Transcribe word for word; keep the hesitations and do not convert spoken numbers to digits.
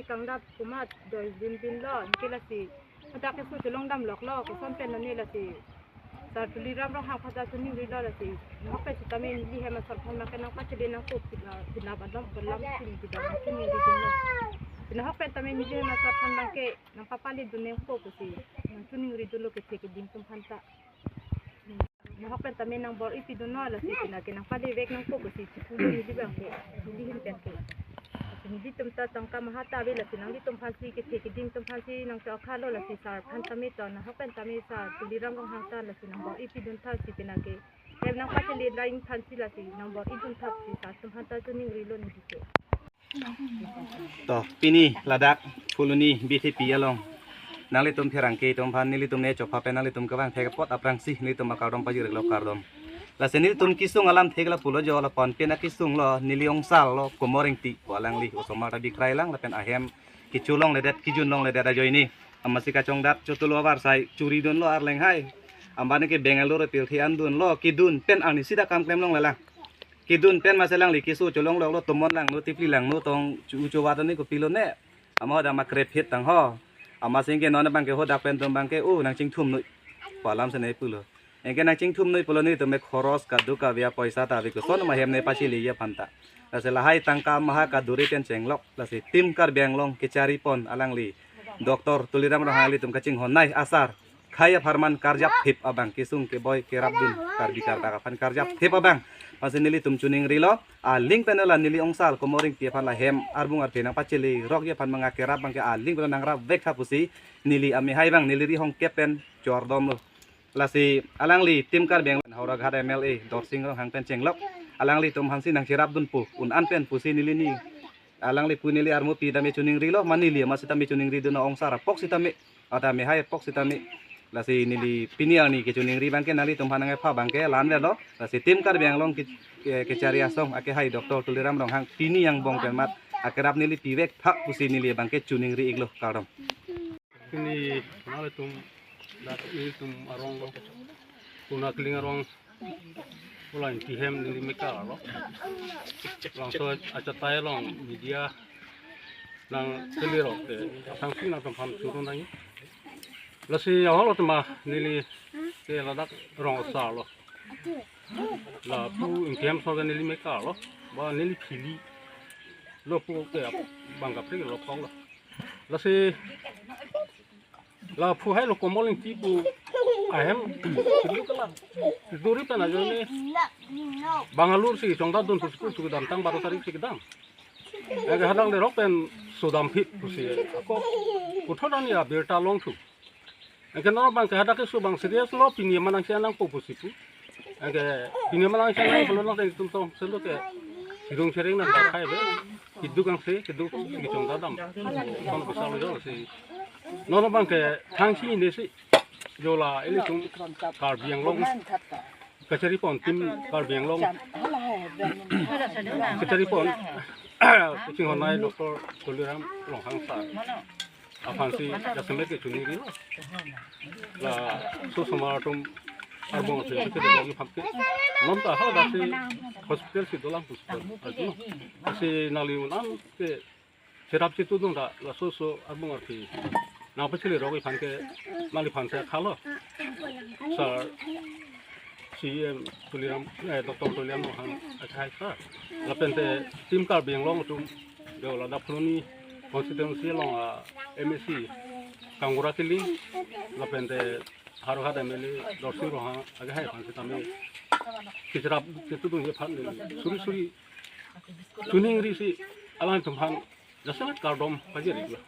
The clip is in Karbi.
Kangdap kumat doi bin bin lo, anke lasi. Hadak keso cholong damlok lo, koson pen lo ne lasi. Sar Tuliram Ronghang aphanta choningrilo lasi. Nahok pen sitame neli hem asar aphan abangke nangpachele nangkok pina, pina badom kelam sin bidam choningridunlo. Nahok pen tame neli hem asar aphan abangke nangpapale dun nangkok pusi. Nang choningridunlo kethe keding atum aphanta. Nahok pen tame nangbor-i pidunlo lasi pina ke nangpale vek nangkok pusi chipudun neli abangke, neli hem pen ke. Nelitum ta tangka maha ta ave lasi nanglitum aphansi kethe keding atum aphansi nangchokha lo lasi sar aphan tame to nahok pen tame sar Tuliram Ronghang ta lasi nangbor-i pidun tha si pina ke. Hem nangpachele lain aphansi lasi nangbor-i dun tha si sar atum aphanta choningrilo neli ke. To, pini ladak Phuloni B T P along nanglitum pherangke atum aphan nelitum ne chopha pen nanglitum kevang thek apot aphrangsi nelitum akardom pajir-iklo kardom. Lasi nelitum kesung alamthe ke lapulo jo lapu-an pen akesung lo neli ongsar lo Komor Ingti pu alangli osomar ta bikrai lang lapen ahem kecho longledet kejun longledet ajoine. Amatsi kachongdat chotulo avarsai churi dunlo arleng hai. Ambani ke Bangalore pirthe an dunlo kedun pen arnisi ta kam klem longlelang. Kedun pen masi alangli keso cholongloklo, tomon langno, tipli langno, tong chu chowa toni kopilo ne. Ama hadak ma krephit tang ho. Amatsi ke non abangke hadak pen atum abangke, o nangchingthum noi pu alam si ne pulo. Anke nangchingthum noi pulo nelitum ke khoros kaduk kave apoisa ta ave koson ma hem ne pacheleji aphanta. Lasi lahai tangka maha kaduri pen chenglok. Lasi Team Karbi Anglong kechari pon alangli Doctor Tuliram Ronghang ilitum kachinghon nei asar khei apharman karjap thip abang kesung keboi kerap dun Karbi Kardak aphan karjap thip abang masi nelitum choningrilo. Aling pen la neli ongsar Komor Ingti aphan la hem arbung arphe nangpachele rokji aphan manga kerap abangke aling pen nangrap vek tha pusi neli amehai abang neli rihong kep pen chordomlo. Lasi alangli Team Karbi Anglong Howraghat M L A Dorsing Ronghang pen chenglok. Alanglitum aphansi nangcherap dunpo un-an pen pusi neli ni alangli pu neli armupi tame choningrilo, ma neli ama sitame choningri dun ongsar apok sitame, ada amehai apok sitame. Lasi neli pini arni kechoningri abangke nanglitum aphan nangkepha abangke la-an avelo. Lasi Team Karbi Anglong ke, ke, kechari asong akehai Doctor Tuliram Ronghang pini angbong pen mat akerap neli pivek thak pusi neli abangke choningri-iklo kardom. Pini nanglitum, dak nelitum arong lo, Puna Kling arong, pulang tihem neli mekar lo. Laso achatai along media nangkele rok ke, asangsi nangtum aphan choro nangji. Lasi ahok lo tema neli ke ladak rong asar lo. Lapu ingtihem so ke neli mekar lo, ba neli phili lo pu ke ap-, bang kaprek lo kong lo. Lasi lapu hai lo Komor Ingti pu ahem duri pen ajoine Bangalore si chongdat dun pu school kedam tang baro tarik si kedam. Anke hadak lerok pen sodam phit pusi ako puthot ani abirta longthu. Anke non abangke hadak keso abang serious lo, pini manang siang nangpo pusi pu. Anke pini manang siang nangpo lo nang teng tum tong selo ke sirung sering nang dakhai be. Keduk angse, keduk kechongdat dam. Kon bisa lo jo si. Non abangke thangsi ne si. Jo la ilitum Karbi Anglong kachari pon, Team Karbi Anglong kachari pon kachinghon nei Doctor Tuliram Ronghang sir aphansi jasemet ke choningri. Laso osomar atum arbung arphe kachari longji aphan ke non ta ha dasi hospital si dolang hospital. Lasi nangli un-an ke cherap chetudun ta laso oso arbung arphe nangpachele rokji aphan ke nangli aphansi khalo. Sir, C E M Tuliram, eh, Doctor Tuliram Ronghang akhai sir. Lapen te Team Karbi Anglong atum, jo ladak Phuloni constituency along a M A C Kanggura Killing, lapen te Howraghat M L A Dorsing Ronghang akhai aphan sitame kecherap chetudunji aphan suri suri choningri si alangtum aphan jasemet kardom pajir-iklo.